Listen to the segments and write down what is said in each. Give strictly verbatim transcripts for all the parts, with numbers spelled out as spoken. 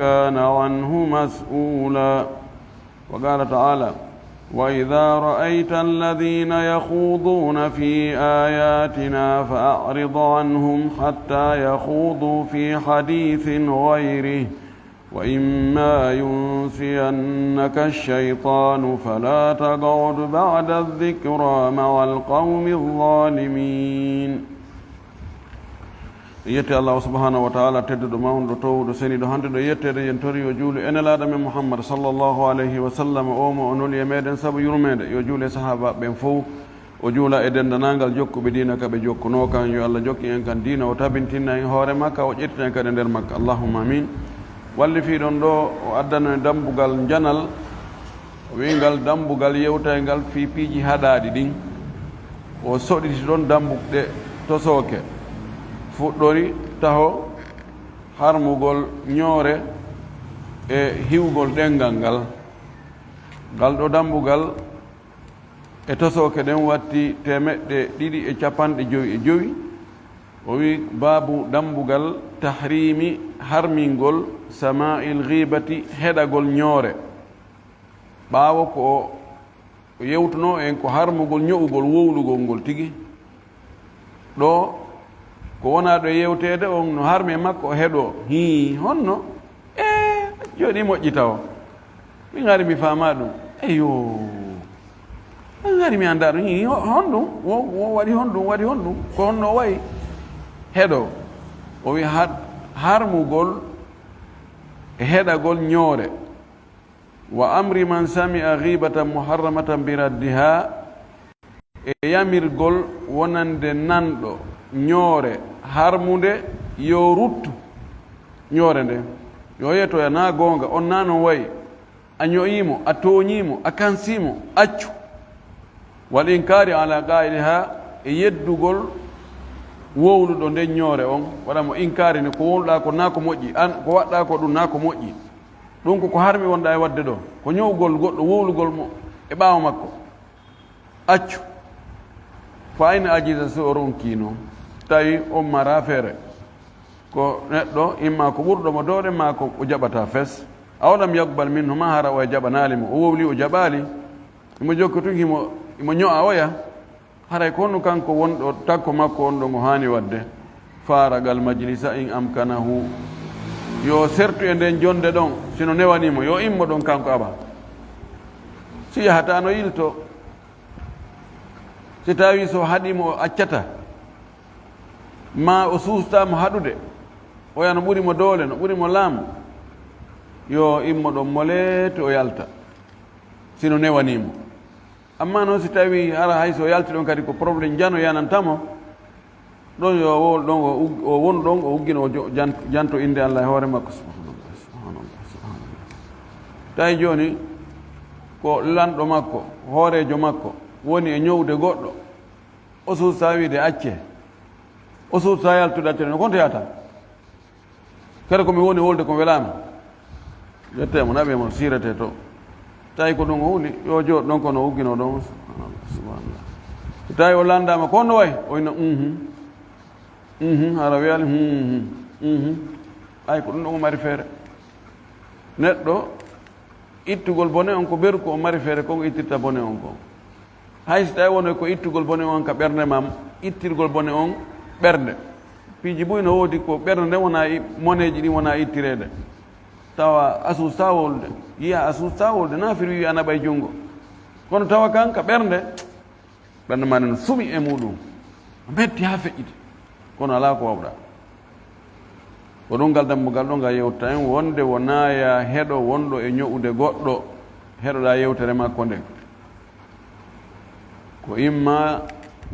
كان عنه مسؤولا. وقال تعالى: وإذا رأيت الذين يخوضون في آياتنا فأعرض عنهم حتى يخوضوا في حديث غيره وإما ينسينك الشيطان فلا تقعد بعد الذكرى مع القوم الظالمين. Yette Allah subhanahu wa ta'ala, tedduɗo, mawnuɗo, towuɗo, seniɗo, handuɗo yettede. Yen tori yo juulu e Nelaaɗo men Muhammad sallallahu alayhi wa sallam, o mo o nuli e meɗen sabu yurmeende. Yo juule sahaaba ɓen fow, o juula e dendanangal jokkuɓe diina ka ɓe jokkunoo kan. Yo Allah jokki en kan diina, o tabintinna en hoore makka, o ƴettina en kadi nder makka. Allahumma amin. Wallifiiɗon ɗo, o addano en dambugal njanal, o wi'ngal dambugal yewtayngal fii piiji haɗaaɗi ɗin. O soɗiti ɗon dambuɗe tosooke, fuɗɗori taho harmugol ñoore e hiwgol ɗenngal ngal. Ngal ɗo dambugal e tosooke ɗen watti teemeɗɗe ɗiɗi e capanɗe jowi e jowi. O wi'i, baabu dambugal tahrimi, harmingol, sama'il ghibati, heɗagol ñoore. Ɓaawo ko o yewtunoo en ko harmugol ño'ugol wowlugol ngol tigi. Ɗo ko wonaa ɗo yewteede on no harmi e makko, o heɗoo. Hii, honno? E, jooni moƴƴi tawo. Min hari mi faamaa ɗum. Eyo. Min hari mi anndaa ɗum. Hii, ho-, honɗum? Wo, wo waɗi honɗum? Waɗi honɗum? Ko honno o wayi? Heɗoo. O wi'i har-, harmugol e heɗagol ñoore. Wa amri man sami'a ghibatan muharramatan bi raddiha, e yamirgol wonande nanɗo ñoore harmunde yo ruttu ñoore nden. Yo yettoya, naa goonga, on naa non wayi. A ño'iimo, a tooñiimo, a kansiimo, accu. Wal inkaari ala qaa'iliha, e yeddugol wowluɗo nden ñoore on, waɗa mo inkaari ne, ko wowluɗaa ko naa ko moƴƴi, an ko waɗɗaa ko ɗum naa ko moƴƴi. Ɗum ko ko harmi wonɗaa e waɗde ɗo, ko ño'ugol goɗɗo, wowlugol mo e ɓaawo makko. Accu. Fa in ajiza, si o ronkiino, tawi on maraa feere, ko neɗɗo imma ko ɓurɗo mo doole, maa ko o jaɓataa fes. Aw lam yaqbal minhu, maa hara oya jaɓanaali mo, o wowli, o jaɓaali, imo jokki tun, himo, imo ño'a oya. Haray ko honno kanko wonɗo takko makko on ɗon o haani waɗde? Faaragal majlisa in amkanahu. Yo sertu e nden jonde ɗon, si no newanii mo, yo immo ɗon kanko aba. Si yahataa no yilto. Si tawii so haɗii mo o accata, maa o suustaa mo haɗude, oya no ɓuri mo doole, no ɓuri mo laamu, yo immo ɗon moleete o yalta, si no newanii mo. Amma noon, si tawii hara hay so o yalti ɗon kadi ko problème njano yananta mo, ɗon yo o won ɗon, o ug-, o won ɗon, o uggino, o jo-, jan-, janto innde Allah e hoore makko. Subhanallah, subhanallah, subhanallah. Tawi jooni ko lanɗo makko, hooreejo makko, woni e ñowde goɗɗo, o suusaa wiide acce, o suusaa yaltude acce ɗon, ko honto yahata? Kadi ko mi woni wolde ko welaama. Ƴettee mo, naɓee mo, siretee to. Tawi ko ɗum o woni, yo jooɗo ɗon kono o ugginoo ɗon. Subhanallah, subhanallah. So tawi o lanndaama, ko honno wayi? O inna, "Mhm. Mhm, hara wiyali, mhm, mhm." Ay, ko ɗum ɗon o mari feere. Neɗɗo ittugol bone on ko beru ko o mari feere kon ittirta bone on kon. Hay so tawi wonay ko ittugol bone on ka ɓernde ma, ittirgol bone on ɓernde. Piiji buy no woodi ko ɓernde nden wona i-, moneeji ɗin wona ittireede. Tawa asu sawolde, yiya asu sawolde, na firi wiwi ana ɓay junngo. Kono tawa kan ka ɓernde, ɓernde ma nden sumi e muɗum. Metti haa feƴƴiti. Kono alaa ko wawɗa. Ko ɗum ngal dambugal ɗo ngal yewta en wonde wonaa ya heɗo wonɗo e ño'ude goɗɗo, heɗoɗaa yewtere makko nden. Ko imma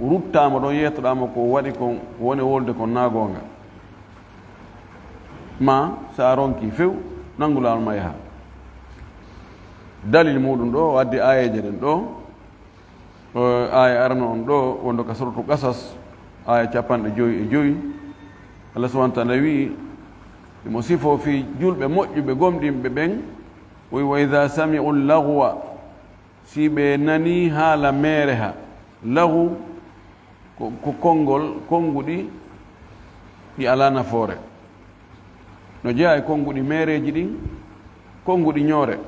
ruttaa mo ɗon, yettoɗaa mo ko waɗi kon, ko woni wolde kon naa goonga. Ma so a ronki few, nanngu laawol ma yaha. Dalil muɗum ɗo, o addi aayeeje ɗen ɗo. O, aaya arano on ɗo, wonɗo ka Suratu Qasas, aaya capanɗe jowi e jowi. Allah subhanahu wa ta'ala wi'i, himo sifoo fii julɓe moƴƴuɓe gomɗinɓe ɓen, o wi'i, "Wa idha sami'u lagwa," si ɓe nanii haala meereha, lagu ko, ko konngol, konnguɗi ɗi alaa nafoore. No jeyaa e konnguɗi meereeji ɗin, konnguɗi ñoore.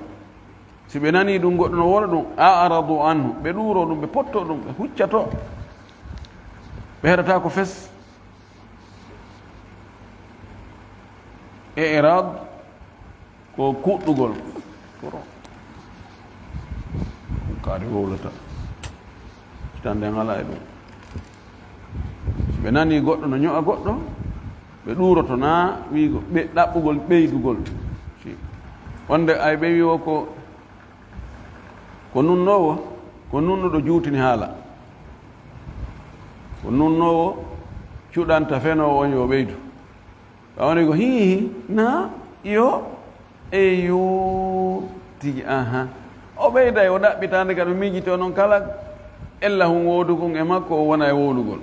Si ɓe nanii ɗum, goɗɗo no woola ɗum, a'radu anhu, ɓe ɗuuroo ɗum, ɓe pottoo ɗum, ɓe huccatoo. Ɓe heɗataako fes. I'raad ko kuɗɗugol. Koro. Kaari wowlata. Hitande ngalaa e ɗum. Si ɓe nanii goɗɗo no ño'a goɗɗo, ɓe ɗuuroto naa wiigo, ɓe ɗaɓɓugol ɓeydugol. Si. Wonde ay ɓe wi'o ko, ko nunnoowo, ko nunnuɗo juutini haala. Ko nunnoowo cuɗanta fenoowo on yo ɓeydu. Ka woni ko hiihi, naa, iyo, eyu, tigi, aha. O ɓeyday, o ɗaɓɓitaande kadi, o miijitoo noon kala ella hun woodu kun e makko, o wona e wowlugol.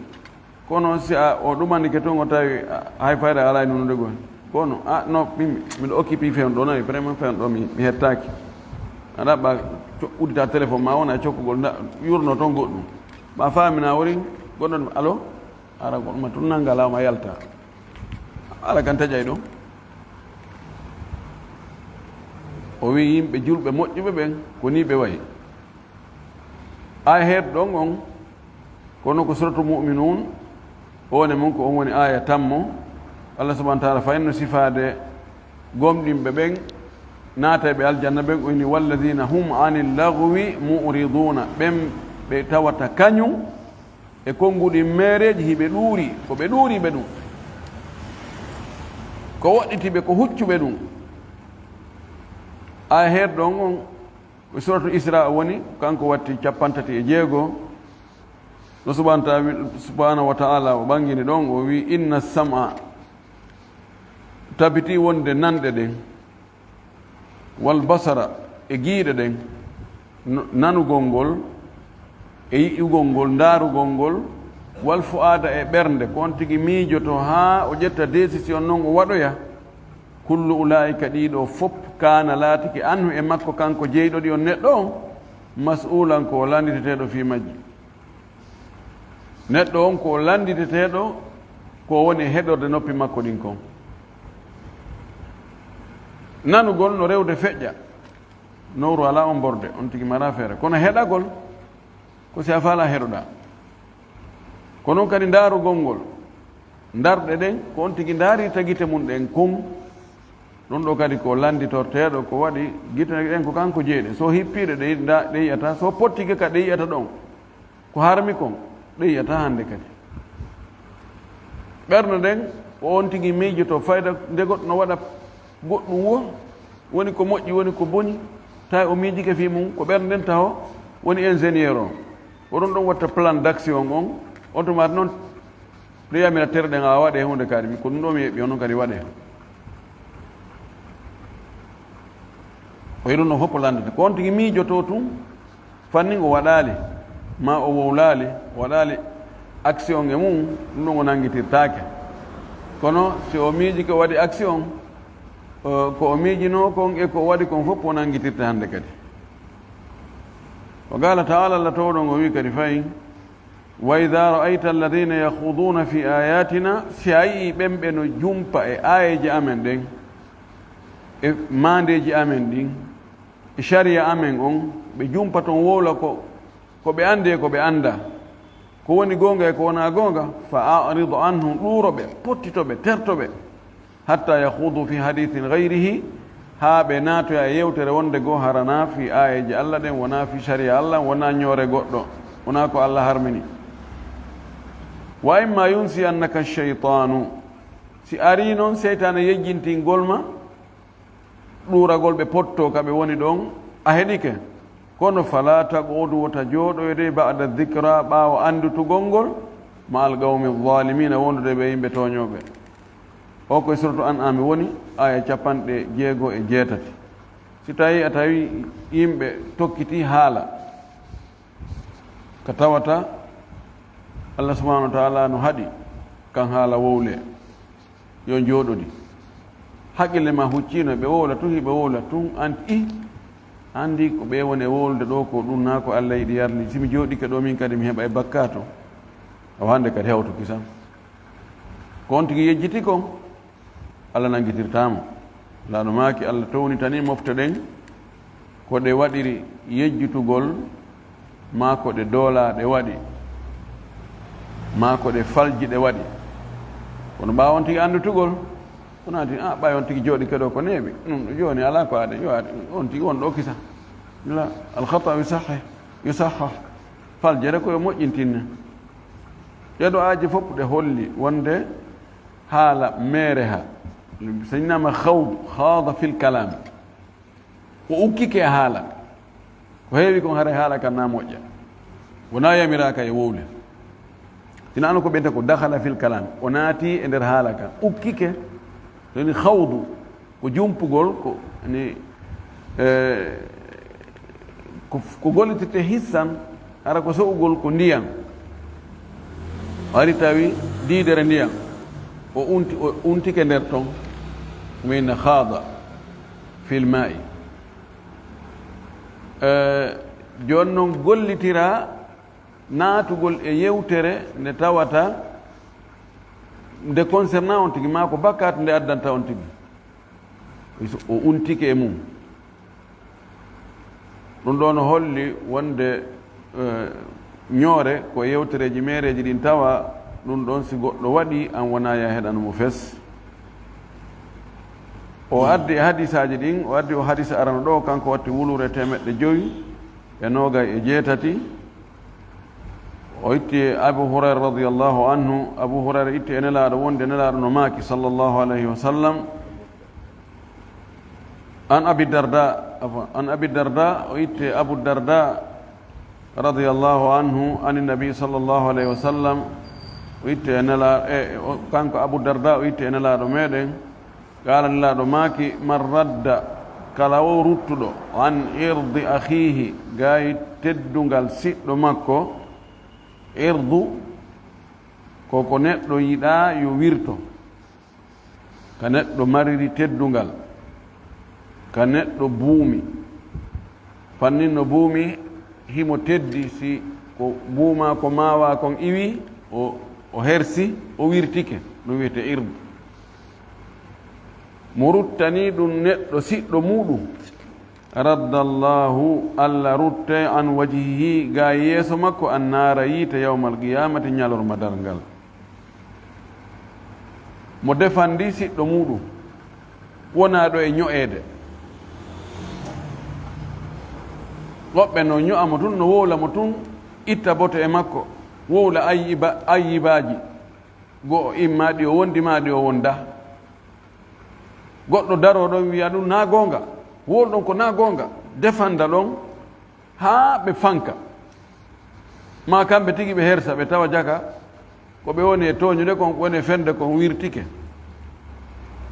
Kono si a, o ɗumanike tun, o tawi, a, hay fayda alaa e nunude goo. Kono, a, no, min, miɗo occupé fewndo ɗo, nayi, vraiment fewndo ɗo, mi, mi hettaaki. A ɗaɓɓa, co-, uddita téléphone ma, wona e cokkugol, nda, yurno toon goɗɗum. Ma faamina wori, goɗɗo ɗum, allo? Ara goɗɗum ma tun nannga lawma yalta. Ala kan taƴay ɗo. O wi'i yimɓe julɓe moƴƴuɓe ɓen, ko nii ɓe wayi. Aaya heerɗo ɗon on, kono ko Suratu Mu'minuun, o woni mun ko on woni aaya tammo. Allah subhanahu wa ta'ala fayin no sifaade gomɗinɓe ɓen, naatayɓe aljanna ɓen, o inni, "Walladhina hum anil laghwi mu'riduna", ɓen ɓe tawata kañum e konnguɗi meereeji hiɓe ɗuuri, ko ɓe ɗuuri ɓe ɗum. Ko woɗɗiti ɓe, ko huccu ɓe ɗum. Aaya heerɗo on, on Ko Suratu Isra woni, kanko watti cappanɗe tati e jeego. No subhanahu wa ta'ala, subhanahu wa ta'ala o ɓangini ɗon, o wi, "Inna sam'a", tabiti wonde nanɗe ɗen, "wal basara", e giiɗe ɗen, n-, nanugol ngol, e yi'ugol ngol, ndaarugol ngol, "wal fu'aada", e ɓernde, ko on tigi miijoto haa o ƴetta décision non o waɗoya. "Kullu ulaa'ika", ɗii ɗoo fof, "kaana", laatike, "anhu", e makko, kanko jeyɗo ɗi on neɗɗo on, "mas'uulan", ko o lannditeteeɗo fii majji. Neɗɗo on ko o lannditeteeɗo ko woni e heɗorde noppi makko ɗin kon. Nanugol no rewde feƴƴa, nowru alaa on borde, on tigi maraa feere. Kono heɗagol, ko si a faalaa heɗoɗaa. Ko non kadi ndaarugol ngol. Ndarɗe ɗen, ko on tigi ndaarirta gite mun ɗen kon. Ɗun ɗoo kadi ko lannditorteeɗo, ko waɗi gite ɗen ko kanko jeyɗe. So hippiiɗe ɗe, nda-, ɗe yi'ata, so pottike ka ɗe yi'ata ɗon. Ko harmi kon, ɗe yi'ata hannde kadi. Ɓernde nden, ko on tigi miijoto fayda nde goɗɗo no waɗa goɗɗum wo, woni ko moƴƴi, woni ko boni, tawi o miijike fii mum, ko ɓernde nden taho woni ingénieur o. Oɗon ɗon watta plan d'action on, on tuma non, ɗo yamira tere ɗen a waɗe huunde kadi, ko ɗum ɗo mi yeɓɓi, onon kadi waɗe. Ko e ɗum ɗon fof ko lanndata. Ko on tigi miijoto tun, fannin o waɗaali, maa o wowlaali, o waɗaali action e mum, ɗum ɗon o nanngitirtaake. Kono si o miiji ko waɗi action, o, ko o miijinoo kon e ko o waɗi kon fof o nanngitirta hannde kadi. Wa qaala ta'aala, Allah towɗo on o wi'i kadi fayin, "Wa idhaa ra'ayta alladhiina yakhuuduuna fii aayaatinaa", si a yi'ii ɓen ɓe no jumpa e aayeeje amen ɗen, e maandeeji amen ɗin, e sariya amen on, ɓe jumpa ton wowla ko, ko ɓe anndi e ko ɓe anndaa, ko woni goonga e ko wonaa goonga, "fa a'rid anhum", ɗuuro ɓe, pottito ɓe, terto ɓe, "hattaa yakhuuduu fii hadiisin ghayrihi", haa ɓe naatoya e yewtere wonde goo haranaa fii aayeeje Allah ɗen, wonaa fii sariya Allah, wonaa ñoore goɗɗo, wonaa ko Allah harmini. "Wa immaa yunsiyannaka shaytaanu", si arii non seytaane yejjintingol ma, ɗuuragol ɓe pottoo ka ɓe woni ɗon, a heɗike. Kono, "falaa taq'ud", wota jooɗoyde, "ba'da dhikraa", ɓaawo annditugol ngol, "ma'al qawmi zaalimiina", wondude ɓe yimɓe tooñooɓe. O ko e Suratu An'aami woni, aaya cappanɗe jeego e jeetati. Si tawii a tawi yimɓe tokkitii haala, ka tawata Allah subhaanahu wa ta'aala no haɗi kan haala wowle, yo njooɗodi. Haqqille ma hucciino, ɓe wowla tun, hiɓe wowla tun, an, i, anndi ko ɓe woni e wowlude ɗoo ko ɗun, naa ko Allah yiɗi yarli. Si mi jooɗike ɗoo min kadi mi heɓa e bakkaatu, awa hannde kadi hewto kisan. Ko on tigi yejjiti kon, Allah nanngitirtaa mo. Laano maaki, Allah townitanii mofte ɗen ko ɗe waɗiri yejjitugol, maa ko ɗe doolaaɗe waɗi, maa ko ɗe faljiɗe waɗi. Kono ɓaawo on tigi anndutugol, ko naati, "Ah, ɓay on tigi jooɗi keɗo ko neeɓi. Ɗum ɗo jooni alaa ko aade, yo aade, on tigi on ɗo kisa." La, al-khata yusahhih, yusahhah. Faljere ko yo moƴƴintinne. Ɗee ɗo aaje fof ɗe holli wonde haala meere ha. Sañinama khawd, khada fil kalam. O ukkike e haala. Ko heewi kon haray haala kan na moƴƴa. Wona yamiraaka e wowle. Ina ano ko ɓenta ko dakhala fil kalam. O naati e nder haala kan. Ukkike, so woni khawdu, ko jumpugol, ko ni, eh, ko, ko gollitirte hissan, hara ko so'ugol ko ndiyam. O ari tawi diidere ndiyam. O unti, o untike nder ton. Min khada fil ma'i. Eh, jooni noon gollitira naatugol e yewtere nde tawata nde concerna on tigi, maa ko bakkaat nde addanta on tigi. O untike e mum. Ɗum ɗo no holli wonde, eh, ñoore ko yewtereeji meereeji ɗin tawa ɗum ɗon si goɗɗo waɗi, an wona ya heɗano mo fes. O addi e hadisaaji ɗin, o addi o hadisa arano ɗo, kanko watti wuluure teemeɗɗe jowi e noogay e jeetati. O itti e Abu Hurayra radiyallahu anhu, Abu Hurayra itti e Nelaaɗo wonde Nelaaɗo no maaki sallallahu alayhi wa sallam, an Abi Darda, afwan, an Abi Darda, o itti e Abu Darda radiyallahu anhu, an Nabi sallallahu alayhi wa sallam, o itti e Nela-, e, o, kanko Abu Darda o itti e Nelaaɗo meɗen, Qaala, Nelaaɗo maaki, "Man radda, kala o ruttuɗo, an irdi akhihi, gay teddungal siɗɗo makko." Irdu ko ko neɗɗo yiɗaa yo wirto, ka neɗɗo mariri teddungal, ka neɗɗo buumi. Fannin no buumi, himo teddi si ko buuma ko maawa kon iwi, o, o hersi, o wirtike, ɗum wiyete irdu. Mo ruttani ɗum neɗɗo siɗɗo muɗum, raddallahu, Allah ruttay an wajhihi, ga yeeso makko, annaara, yiite, yawmal qiyamati, ñalorma darngal. Mo defandi siɗɗo muɗum, wonaa ɗo e ño'eede. Woɓɓe no ño'a mo tun, no wowla mo tun, itta bote e makko, wowla ayyiba-, ayyibaaji. Go'o imma ɗi o wondi, ma ɗi o wonda. Goɗɗo daro ɗon wi'a ɗum na goonga, wowlɗon ko na goonga, defanda ɗon haa ɓe fanka. Ma kamɓe tigi ɓe hersa, ɓe tawa jaka ko ɓe woni e tooñude kon, ko woni e fende kon wirtike.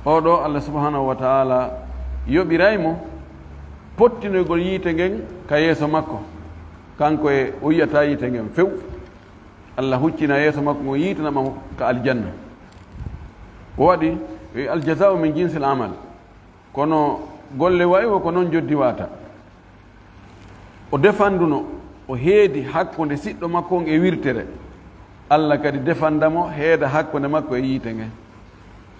Oo ɗo Allah subhanahu wa ta'ala yoɓiray mo pottinoygol yiite ngen ka yeeso makko. Kanko e o yi'ata yiite ngen few. Allah huccina yeeso makko ngon yiite, naɓa mo ka aljanna. Ko waɗi, e, al jaza'u min jinsil amal. Kono golle wayi wo ko non joddi wata. O defanduno, o heedi hakkunde siɗɗo makko on e wirtere. Allah kadi defanda mo, heeda hakkunde makko e yiite nge.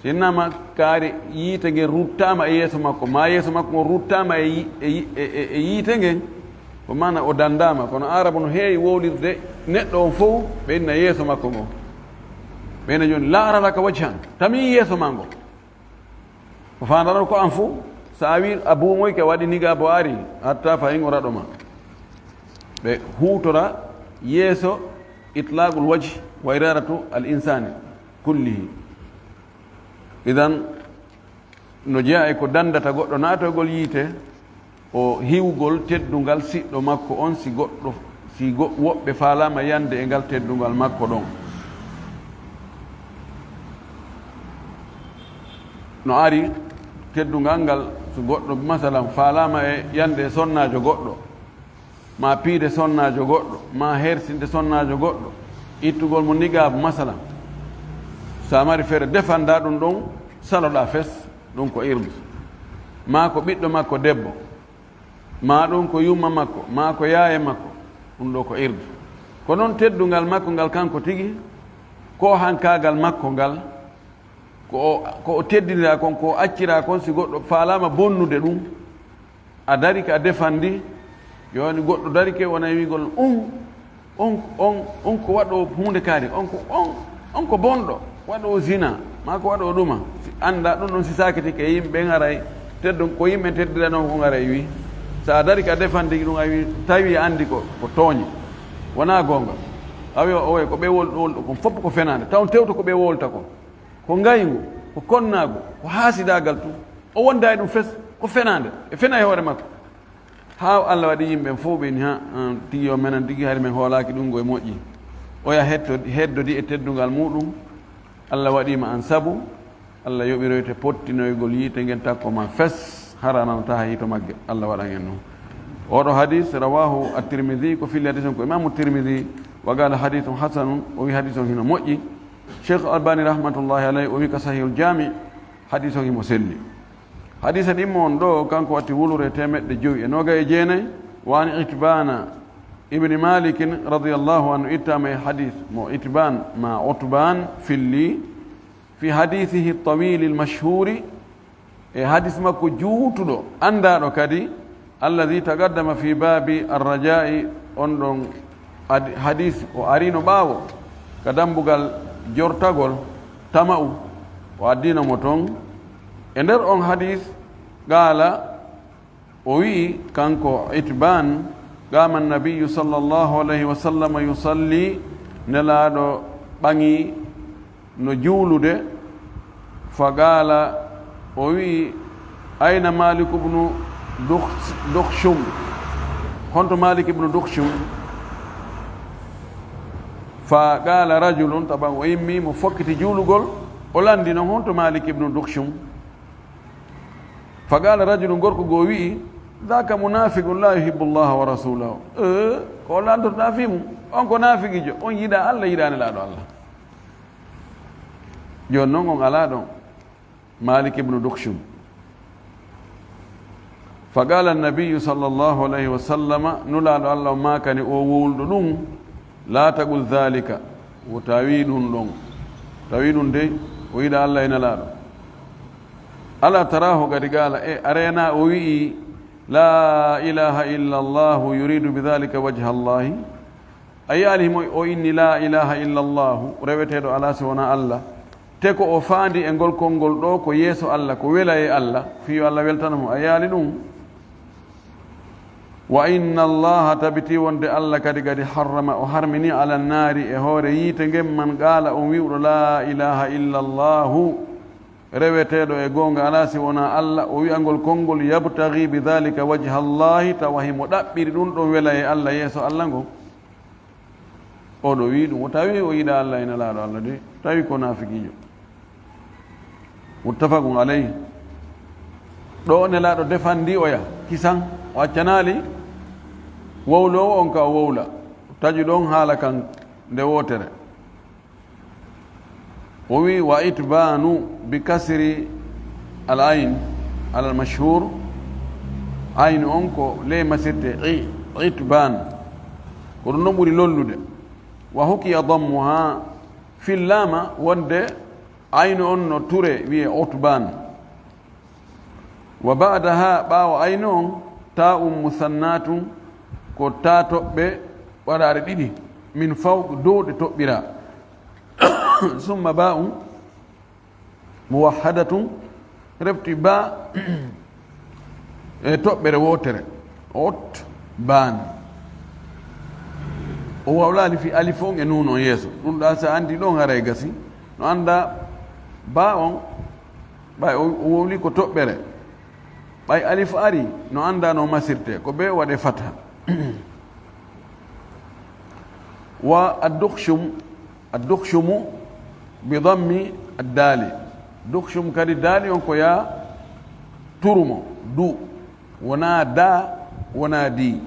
Si innama kaari yiite nge ruttaama e yeeso makko, ma yeeso makko ngon ruttaama e yi-, e yi-, e, e, e yiite ngen, ko maana o dandaama. Kono Aarabu no heewi wowlirde neɗɗo on fow, ɓe inna yeeso makko ngo. Ɓe inna jooni, "La ara laka wajhan." Tami yeeso ma ngo. Ko faandaron ko an fow, so a wi a buumoyke, a waɗi niga bo ari, hatta fayin o raɗo ma. Ɓe huutora yeeso itlaqul wajh wa iradatu al insani kullihi. Idan, no jeyaa e ko dandata goɗɗo naatogol yiite, o hiwgol teddungal siɗɗo makko on, si goɗɗo, si go-, woɓɓe faalaama yande e ngal teddungal makko ɗon. No ari teddungal ngal, so goɗɗo, masalan, faalaama e yande e sonnaajo goɗɗo, ma piide sonnaajo goɗɗo, ma hersinde sonnaajo goɗɗo, ittugol mo niqaab, masalan. So a mari feere, defanda ɗum ɗon, saloɗa fes, ɗum ko irdu. Ma ko ɓiɗɗo makko debbo, ma ɗum ko yumma makko, ma ko yaaye makko, ɗum ɗo ko irdu. Ko noon teddungal makko ngal kanko tigi, ko hankaagal makko ngal, Ko o, ko o teddiniraa kon, ko o acciraa kon, si goɗɗo faalaama bonnude ɗum, a darike a defandi, jooni goɗɗo darike wona e wi'gol, "Un, on, on, on ko waɗoowo huunde kaari, on ko, on, on ko bonɗo, waɗoowo zina, maa ko waɗoowo ɗuma." Si anndaa ɗum ɗon, si saakitike e yimɓe ɓen, haray teddun, ko yimɓe teddiranoo ko ngaray wi. Si a darike a defandi ɗum, a wi, tawi a anndi ko, ko tooñe, wonaa goonga. A wi, o, o, ko ɓe wol-, wolɗo kon fof ko fenaande, taw tewto ko ɓe wolta kon. Ko ngayngu, ko konnaagu, ko haasidaagal tun. O wonda e ɗum fes, ko fenaande. E fena e hoore makko. Haa Allah waɗi yimɓe fof ɓe ni, ha, ah, tigi o menen tigi, hari men hoolaaki ɗum, ngo e moƴƴi. Oya hetto-, heddodi e teddungal muɗum. Allah waɗi ma an sabu. Allah yoɓiroyte pottinoygol yiite ngen takko ma fes. Hara nanata haa hito magge. Allah waɗan en ɗum. Oɗo hadis, rawahu at-Tirmidhi, ko filli hadis on ko Imamu Tirmidhi. Wa qala hadithun hasanun, o wi hadis on hino moƴƴi. Cheikh Albani rahmatullahi alayhi, o wi ka Sahihul Jami, hadis on himo selli. Hadisa ɗimmo on ɗo, kanko watti wulure teemeɗɗe jowi e noga e jeenayi, wa an Itbana ibni Malikin radiyallahu anhu, ittama e hadis mo Itban ma Utban filli, fi hadithihi tawili al-mashhuri, e hadis makko juutuɗo, anndaaɗo kadi, alladhi taqaddama fi baabi arraja'i, on ɗon ad-, hadis o arino ɓaawo ka dambugal jortagol tama'u, o addino mo ton. E nder on hadis, qaala, o wi'i, kanko Itban, qaama annabiyyu sallallahu alayhi wa sallam yusalli, Nelaaɗo ɓaŋi no juulude, fa qaala, o wi'i, "Ayna Malik ibnu Dukh-, Dukhshum? Honto Malik ibnu Dukhshum?" Fa qaala rajulun, taban o immi, mo fokkiti juulugol, o lanndi non, "Honto Malik ibnu Dukhshum?" Fa qaala rajulun, gorko goo wi'i, "Dhaka munafiqun la yuhibbu Allaha wa rasulahu." Eh, ko o lanndorta fii mum, on ko naafiqiijo, on yiɗaa Allah, yiɗaa Nelaaɗo Allah. Jooni non on alaa ɗon. Malik ibnu Dukshum. Fa qaala annabiyyu sallallahu alayhi wa sallama, Nulaaɗo Allah on maakani o wowluɗo ɗum, "La taqul dhalika, wota wi ɗum ɗon." Tawi ɗum dey, o yiɗa Allah e Nelaaɗo. Ala tarahu qad qaala, e a reenaa o wi'i, "La ilaha illa Allahu yuridu bi dhalika wajha Allahi"? A yi'aali himo o inni, "La ilaha illa Allahu, reweteeɗo alaa si wonaa Allah." Te ko o faandi e ngol konngol ɗoo ko yeeso Allah, ko wela e Allah, fii yo Allah weltano mo. A yi'aali ɗum? "Wa inna Allaha, tabitii wonde Allah kadi, kadi harrama, o harmini, ala naari, e hoore yiite ngen, man qaala, on wi'uɗo, 'La ilaha illa Allahu, reweteeɗo e goonga alaa si wonaa Allah,' o wi'a ngol konngol, 'yabtaghi bi dhalika wajha Allahi,' tawa himo ɗaɓɓiri ɗum ɗon wela e Allah, yeeso Allah ngon." Oɗo wi'i ɗum, o tawi o yiɗa Allah e Nelaaɗo Allah de, tawi ko naafiqiijo. Muttafaqun alayhi. Ɗo Nelaaɗo defandi oya, kisan, o accanaali wowloowo on ka o wowla. Taƴu ɗon haala kan nde wootere. O wi'i, "Wa itbanu bi kasri al ayn ala al mashhur." Aynu on ko ley masirte i, itban. Ko ɗum ɗon ɓuri lollude. Wa hukiya dammuha, fillaama wonde aynu on no ture wi'e utban. Wa ba'daha, ɓaawo aynu on, ta'un musannatun, ko ta toɓɓe waɗaare ɗiɗi, min fawq, dow ɗe toɓɓiraa. Summa ba'un muwahhadatun, refti ba e toɓɓere wootere. Utban. O wawlaali fi alif on e nuun on yeeso. Ɗum ɗa, sa andi ɗon, haray gasi. No anda ba on, ɓay o, o wowli ko toɓɓere. Ɓay alif ari, no anda no masirte, ko be waɗe fatha. Wa ad-dukhshum, ad-dukhshumu bi dammi ad-dali. Dukhshum kadi dali on ko ya turumo, du. Wona da, wona di.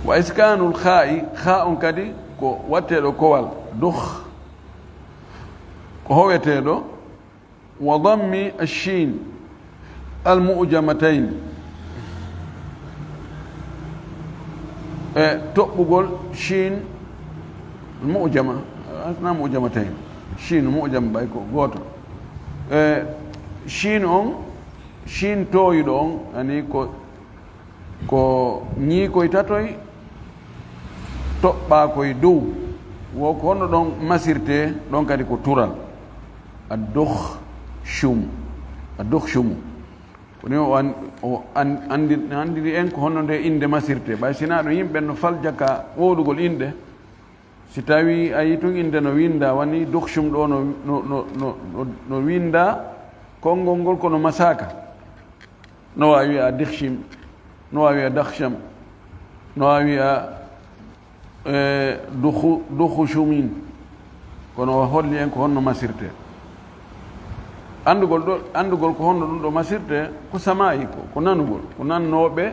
Wa iskanul kha'i, kha on kadi ko watteɗo kowal, dukh. Ko howeteɗo. Wa dammi ash-shin al-mu'jamatayn. E toɓɓugol shin mu'jama, asna mu'jamatayn. Shin mu'jam ɓay ko gooto. E, Chine on, Chine tooyuɗo on, ani ko, ko ñiikoy tatoy, toɓɓaa koye dow. Wo ko honno ɗon masirte, ɗon kadi ko tural. Addukhshum. Addukhshumu. Ko ni o an-, o an-, andir-, andiri en ko honno nde innde masirte. Ɓay sinaa ɗo yimɓe no falja ka wowlugol inɗe, si tawi a yii tun innde no winnda, wani Dukhshum ɗo no, no, no, no, no, no winnda, konngol ngol kono masaaka. No waawi wi'a Dikhshim, no waawi wi'a Dakhsham, no waawi wi'a, e, Dukhu-, Dukhushumin. Kono o holli en ko honno masirte. Anndugol ɗo, anndugol ko honno ɗum ɗo masirte, ko samaa'i ko, ko nanugol, ko nannooɓe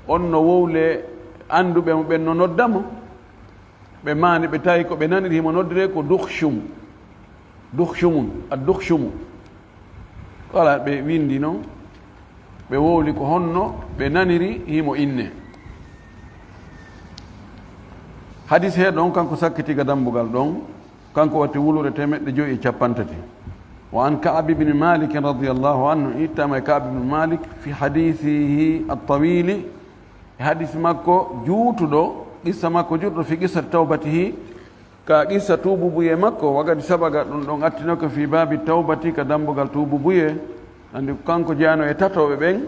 on no wowle annduɓe mo ɓen no nodda mo. Ɓe maani, ɓe tawi ko ɓe naniri himo noddire ko Dukhshum. Dukhshumun, ad-Dukhshumu. Wala ɓe windi non, ɓe wowli ko honno ɓe naniri himo inne. Hadis he ɗon, kanko sakkiti ga dambugal ɗon, kanko watti wulure temeɗɗe joyi e cappanɗe tati. Wa an Ka'ab ibn Malik radiyallahu anhu, ittama e Ka'ab ibn Malik fi hadisihi at-tawili, e hadis makko juutuɗo, qissa makko juutuɗo fi qissati tawbatihi, ka qissa tuububuye makko, wa qad sabaqa, ɗum ɗon attino ko fi baabi tawbati, ka dambugal tuububuye. Andi kanko jeyano e tatooɓe ɓen,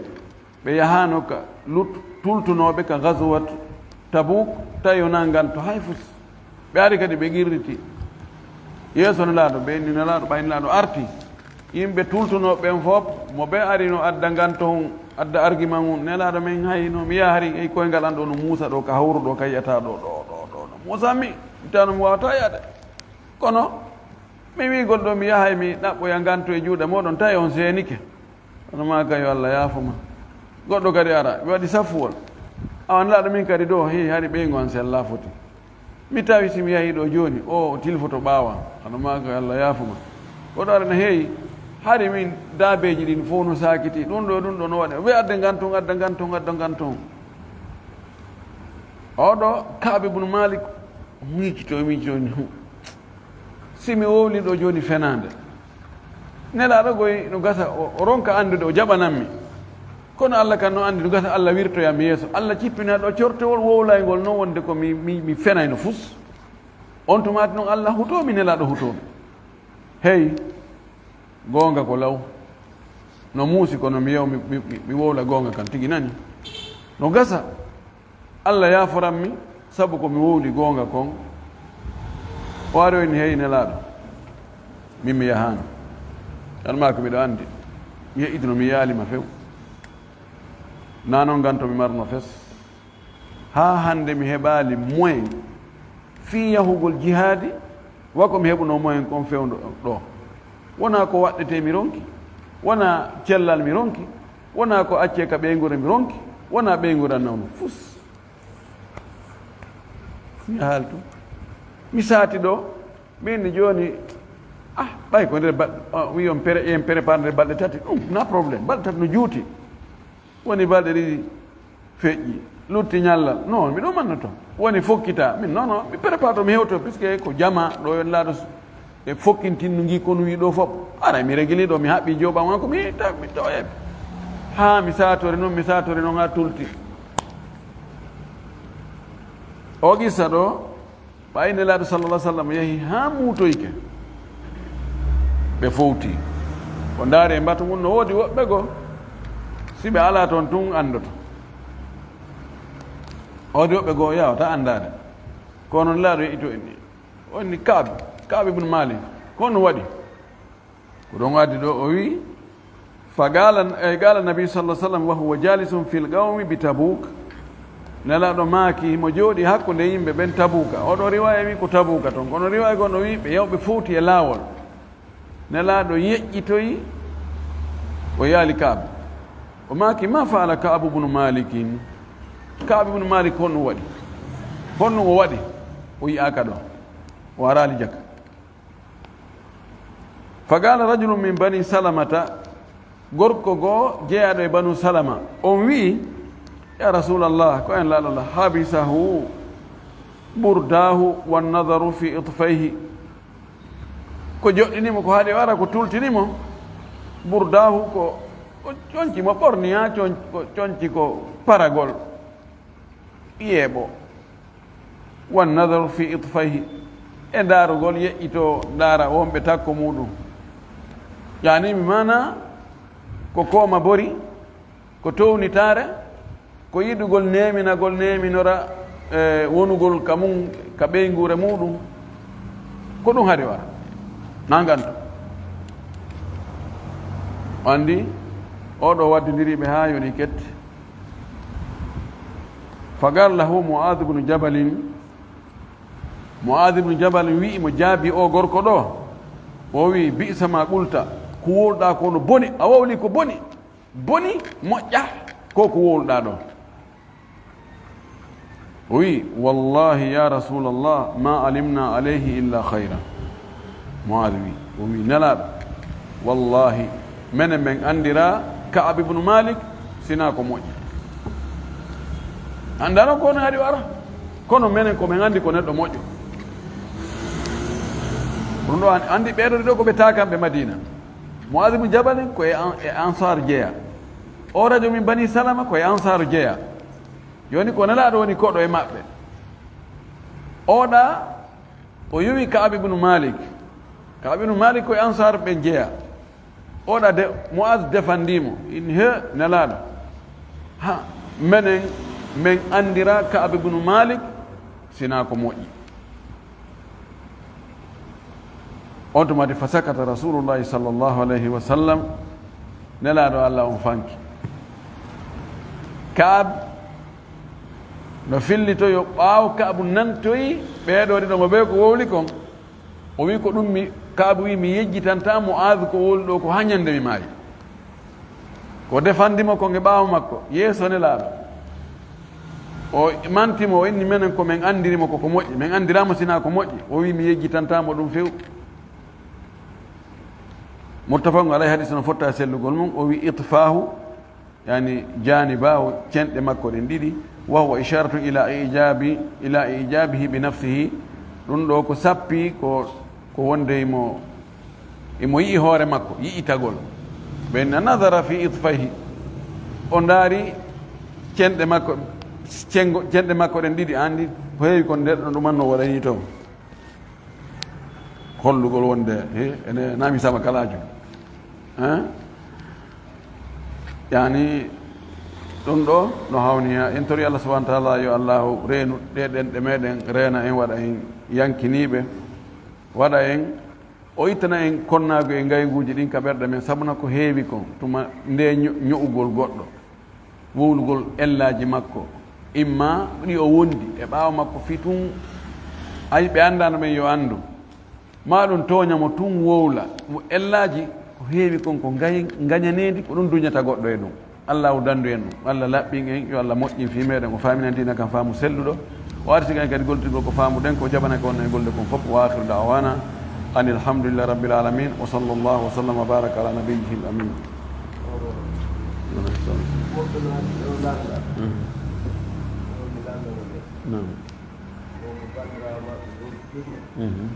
ɓe yahano ka lut-, tultunooɓe ka ghazwat Tabuk, tawi o nangan to hay fus. Ɓe ari kadi ɓe qirriti. Yeeso Nelaaɗo, ɓe inni Nelaaɗo, ɓay Nelaaɗo arti. Yimɓe tultunooɓe ɓen fof, mo ɓe arino adda nganto hun, adda argument hun, Nelaaɗo men, hay no mi yaha hari, ey koyngal an ɗo no muusa ɗo, ka hawru ɗo, ka yi'ata ɗo, ɗo, ɗo, ɗo, no muusa mi, mi tawno mi wawata yaade. Kono, mi wi'ugol ɗo mi yahay mi ɗaɓɓoya nganto e juuɗe mooɗon, tawi on seenike. Kono maa ka yo Allah yaafo ma. Goɗɗo kadi ara, mi waɗi safuwol. Awa Nelaaɗo min kadi ɗo, hii, hari ɓeyngu an sella foti. Mi tawi si mi yahii ɗo jooni, o tilfoto ɓaawa. Kono maa ko Allah yaafuma. Koɗo ara ne heewi, hari min daabeeji ɗin fof no saakiti. Ɗum ɗo, ɗum ɗo no waɗa. Wi adde ngan tun, adda ngan tun, adda ngan tun. Oɗo Kaabi bun Malik miijito, miijito ni. Hu. Si mi wowli ɗo jooni fenaande. Nelaaɗo goy no gasa o, o ronka anndude, o jaɓanammi. Kono Allah kan no anndi no gasa Allah wirtoyammi yeeso. Allah cippina ɗo cortewol wowlaygol non wonde ko mi, mi, mi fenayno fus. On tumaati non Allah hutoomi, Nelaaɗo hutoomi. Hey, goonga ko law. No muusi kono mi yew, mi, mi, mi, mi wowla goonga kan tigi nani. No gasa. Allah yaaforammi sabu ko mi wowli goonga kon. O ari o inni, hey Nelaaɗo, min mi yahaano. Tan maa ko miɗo anndi. Mi heɓitino mi yaalima few. Naa non nganto mi marno fes. Haa hannde mi heɓaali moyen fii yahugol jihaadi, wa ko mi heɓunoo moyen kon fewndo ɗo. Wonaa ko waɗɗetee mi ronki, wonaa cellal mi ronki, wonaa ko accee ka ɓeynguure mi ronki, wonaa ɓeynguure an nawno fus. Mi haaltu. Mi saati ɗo, min ni jooni, ah, ɓay ko nder baɗ-, o wi on pré-, en prépare nder balɗe tati, ɗum na problème, balɗe tati no juuti. Woni balɗe ɗiɗi feƴƴi, lutti ñallal, non, miɗo manno toon. Woni fokkita, min, non, non, mi prépare to, mi hewto, puisque ko jama, ɗo yo laato s-, e fokkintinnu ngi konu wi ɗo fof. Ara, mi régili ɗo, mi haɓɓi joɓam, on ko mi ta-, mi toye. Haa mi saatori noon, mi saatori noon, haa tulti. O qissa ɗo, ɓay Nelaaɗo sallallahu alaihi wasallam yahi haa muutoyke, ɓe fowti. O ndaari e mbatu ngun, no woodi woɓɓe goo, si ɓe alaa toon tun anndoto. Woodi woɓɓe goo yaawata anndaade. Kono Nelaaɗo yeƴito en ni. O inni Ka'b, Ka'b ibn Malik, ko honno waɗi? Ko ɗon addi ɗo o wi, fa qala, eh, qala Nabi sallallahu alaihi wasallam wa huwa jalisun fil qawmi bi Tabuk. Nelaaɗo maaki, himo jooɗi hakkunde yimɓe ɓen Tabuka. Oɗo riwaya wi ko Tabuka ton. Kono riwaya gon o wi ɓe yawɓe fowti e laawol. Nelaaɗo yeƴƴitoyi, o yaali Ka'b. O maaki, ma fa'ala Ka'b ibn Malikin? Ka'b ibn Malik honno waɗi? Honno o waɗi? O yi'aaka ɗo. O araali jaka. Fa qala rajulun min bani Salamata, gorko goo jeyaaɗo e Banu Salama, on wi'i, ya Rasulallah, ko en Laaɗo Allah, habisahu burdahu wan nadaru fi itfayhi. Ko joɗɗini mo, ko haɗi o ara, ko tultini mo, Burdaahu ko, ko conci mo ɓorni, haa con-, ko conci ko paragol. Ɓiyeeɓo. Wan nadaru fi itfayhi. E ndaarugol yeƴƴito ndaara wonɓe takko muuɗum. Yaani mi maana ko kooma bori, ko townitaare, ko yiɗugol neeminagol neeminora, e, wonugol ka mum, ka ɓeynguure muuɗum. Ko ɗum hari wara. Nanganto. Anndi, oɗo waddindiri ɓe haa yoni ket. Fagar lahu Mu'adh ibn Jabalin. Mu'adh ibn Jabal wi'i mo jaabi o gorko ɗo. O wi'i, "Bi'sa ma qulta, ko wowluɗaa ko no boni, a wowli ko boni. Boni, moƴƴa, ko ko wowluɗaa ɗo." O wi'i, "Wallahi ya Rasulallah, ma alimna alayhi illa khayra." Mu'adh wi'i, o wi'i, "Nelaaɗo, wallahi, menen men anndira Ka'ab ibn Malik, sina ko moƴƴi. Anndano ko woni hari wara, kono menen ko men anndi ko neɗɗo moƴƴo." Ɗum ɗo an-, anndi ɓeeɗo ɗiɗo ko ɓe taakanɓe Madina. Mu'adh ibn Jabal ko e an-, e Ansar jeya. O rajo min Bani Salama ko e Ansar jeya. Jooni ko Nelaaɗo woni koɗo e maɓɓe. Oɗa o yowi Ka'ab ibn Malik. Ka'ab ibn Malik ko e Ansar ɓe jeya. Oɗa de, Mu'adh defandi mo. In he Nelaaɗo. Ha, menen, men anndira Ka'ab ibn Malik, sina ko moƴƴi. On tuma de, fasakata Rasulullahi sallallahu alayhi wa sallam, Nelaaɗo Allah on fanki. Ka'ab no fillito yo ɓaawo Ka'ab nantoyi ɓeeɗo ɗiɗo mo ɓe ko wowli kon. O wi, "Ko ɗum mi, Ka'ab wi, mi yejjitanta Mu'adh ko wowli ɗo ko haa ñande mi maayi." Ko defandi mo ko nge ɓaawo makko, yeeso Nelaaɗo. O manti mo, o inni, "Menen ko men anndiri mo ko ko moƴƴi, men anndiraama sina ko moƴƴi." O wi, "Mi yejjitanta mo ɗum few." Muttafaqun alayhi, hadis no fotta e sellugol mum, o wi, "Itfaahu, yani, jaani baawo cenɗe makko ɗen ɗiɗi, wa huwa isharatun ila ijabi, ila ijabihi bi nafsihi." Ɗum ɗo ko sappi ko, ko wonde imo, imo yi'i hoore makko, yi'itagol. Ɓe na nadara fi itfayhi. O ndaari cenɗe makko, cengo, cenɗe makko ɗen ɗiɗi, anndi ko heewi kon nder ɗo ɗumanno waɗani to. Hollugol wonde, he, ene naami sama kalaajo. Hein? Yani, ɗum ɗo no hawni ha en tori Allah subhanahu wa ta'ala, yo Allahu reenu ɗe ɗenɗe meɗen, reena en, waɗa en yankiniiɓe, waɗa en, o ittana en konnaagu e ngayguuji ɗin ka ɓerɗe men, sabuna ko heewi kon, tuma nde ño-, ño'ugol goɗɗo, wowlugol ellaaji makko, imma ɗi o wondi e ɓaawo makko fii tun, ay, ɓe anndaano ɓen yo anndu. Maa ɗum tooña mo tun wowla. Mo ellaaji ko heewi kon ko ngay-, ngañaneendi, ko ɗum duñata goɗɗo e ɗum. Allahu dandu en ɗum. Allah laɓɓin en, yo Allah moƴƴin fii meɗen, o faaminan diina kan faamu selluɗo. O arsiga en kadi gollitirgol ko faamuɗen, ko jaɓanake on e golle kon fof. Wa akhiru da'wana anil hamdulillahi rabbil alamin. Wa sallallahu wa sallam wa baraka ala nabiyyihil amin. Mhm. Naam. Mhm.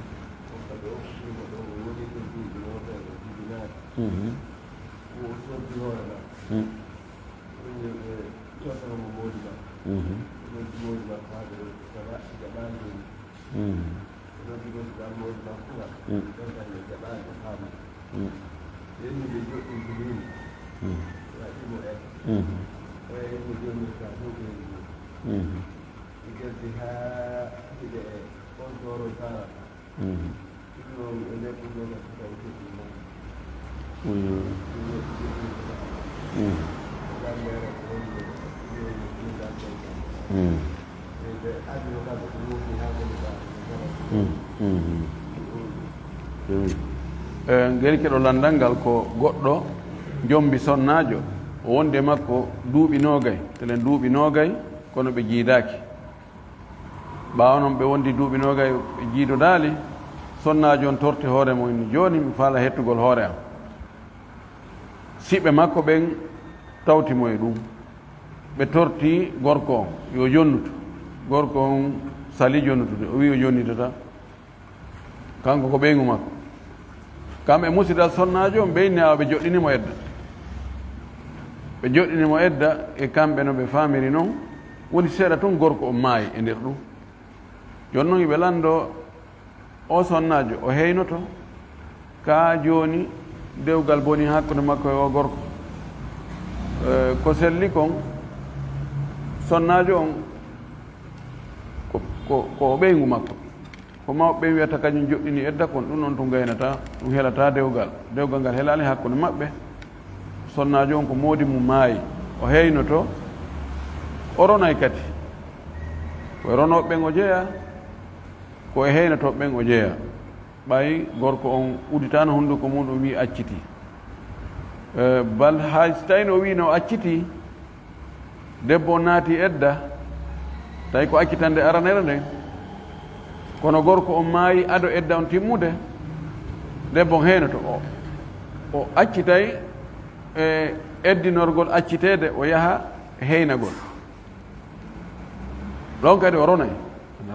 Mhm. Mhm. Mhm. Mhm. Mhm. Mhm. Mhm. Mhm. Mhm. Mhm. Mhm. Mhm. Eh, ngel keɗo landal ngal ko goɗɗo jombi sonnaajo, o wondi e makko duuɓi noogay, telen duuɓi noogay, kono ɓe jiidaaki. Ɓaawo non ɓe wondi duuɓi noogay ɓe jiidodaali, sonnaajo on torti hoore mum, inni, "Jooni mi faala hettugol hoore am." Siɓɓe makko ɓen tawti mo e ɗum. Ɓe torti gorko on, yo jonnutu. Gorko on sali jonnutude, o wi o jonnitata. Kanko ko ɓeyngu makko. Kam e musidal sonnaajo on, ɓe inni awa ɓe joɗɗini mo edda. Ɓe joɗɗini mo edda e kamɓe no ɓe famiri non. Woni seeɗa tun gorko on maayi e nder ɗum. Jooni non iɓe lanndo o sonnaajo, o heynoto. Ka jooni dewgal boni hakkunde makko e o gorko. Eh, ko selli kon, sonnaajo on ko, ko, ko o ɓeyngu makko. Ko mawɓe ɓen wiyata kañum joɗɗini edda kon, ɗum on tun gaynata, ɗum helata dewgal. Dewgal ngal helaali hakkunde maɓɓe. Sonnaajo on ko moodi mum maayi, o heynoto, o ronay kadi. Ko e ronooɓe ɓen o jeyaa, ko e heynotooɓe ɓen o jeyaa. Ɓay gorko on uditaano hunnduko mum, o wi'i acciti. Eh, bal hay si tawino o wi'ino o acciti, debbo on naati edda, tawi ko accitande aranere nden. Kono gorko on maayi ado edda on timmude, debbo on heynoto o. O accitay e eddinorgol acciteede, o yaha e heynagol. Ɗon kadi o ronay.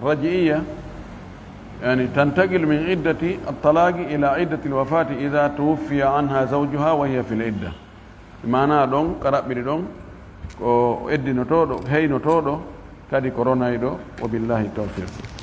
Raji'iyya, yani, tantaqilu min iddati at-talaqi ila iddati al-wafati idha tuwuffiya anha zawjuha wa hiya fil idda. Maana ɗon, ka raɓɓiɗi ɗon, ko eddinotooɗo, heynotooɗo, kadi ko ronayɗo, wa billahi tawfiq.